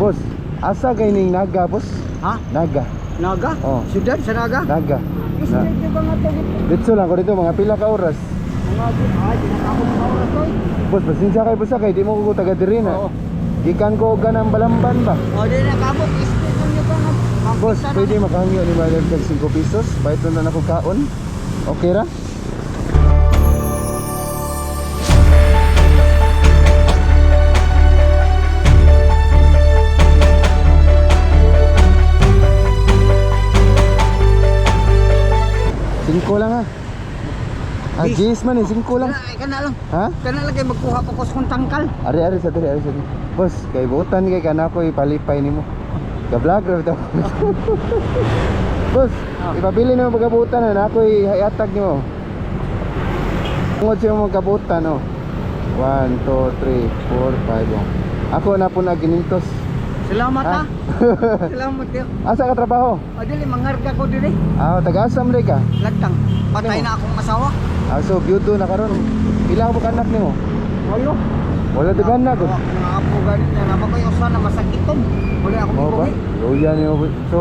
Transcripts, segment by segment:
Boss, asa kay ning Naga, boss? Ha? Naga. Naga? Oh. Syudad sa Naga? Naga. Na. Straight yung mga to. Ditso lang ko dito mga pila ka oras. Mga ay, di na ako mga oras oy. Boss, pasensya kay boss kay di mo ko taga diri na. Oo. Gikan ko og ganang Balamban ba? O, di na kabok. Straight lang yung mga. Boss, pwede makahangyo ni Mother kag 5 pesos? Bayad na nako kaon. Okay ra? Singko lang ha. Ah, Bis. Gis man eh, singko lang. Ay, kana lang. Ha? Kana lang kay magkuha pa ko sa kong tangkal. Ari ari sa diri, ari sa diri. Boss, kay butan kay kana ko ipalipay nimo. Ga-vlog ra bitaw. Boss, Ah. ipabili nimo pagkabutan na ako ihatag nimo. Tungod sa imong kabutan oh. 1 2 3 4 5 oh. Ako na po na ginintos. Salamat Ah. ha. Salamat yo. Asa ka trabaho? O, dili mangarga ko dili. Ah, taga-asam rin ka. Lagtang. Patay Ano? na akong asawa. Ah, so byudo na karon. Pila ka anak nimo? Walo. Wala to anak ko. Mga apo gani na naman ko yung usa na masakiton. Wala akong Mao ba? ibuhi. Luya nimo. So,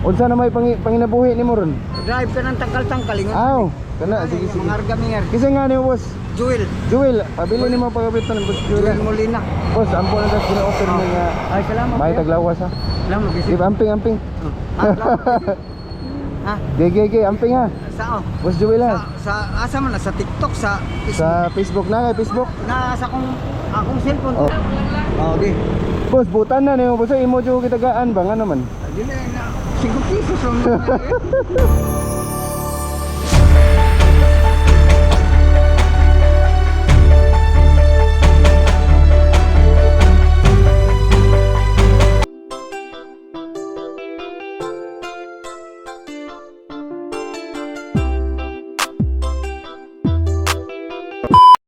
unsa na may panginabuhi nimo ron? Drive ka ng tangkal-tangkal. Ingon. Aw, kana sige sige. Mangarga mingar. Kasi nga nimo boss, Jewel. Jewel, pabili nimo pagkabitan ng boss Jewel. Jewel Molina. Boss, ampo na tas gina-offer mo nga Ay, salamat. may kuya. taglawas ha. Salamat. Di ba amping amping? Ah, salamat. Ha? Ge ge ge, amping ha. Sa oh. Boss Jewel ha. Sa asa man na sa TikTok, sa Facebook. Sa Facebook na kay Facebook. Na sa akong akong cellphone. Oh. Oh, di. Boss, butan na nimo boss, imo jud kitagaan ba nga naman. Dili na 5 pesos lang.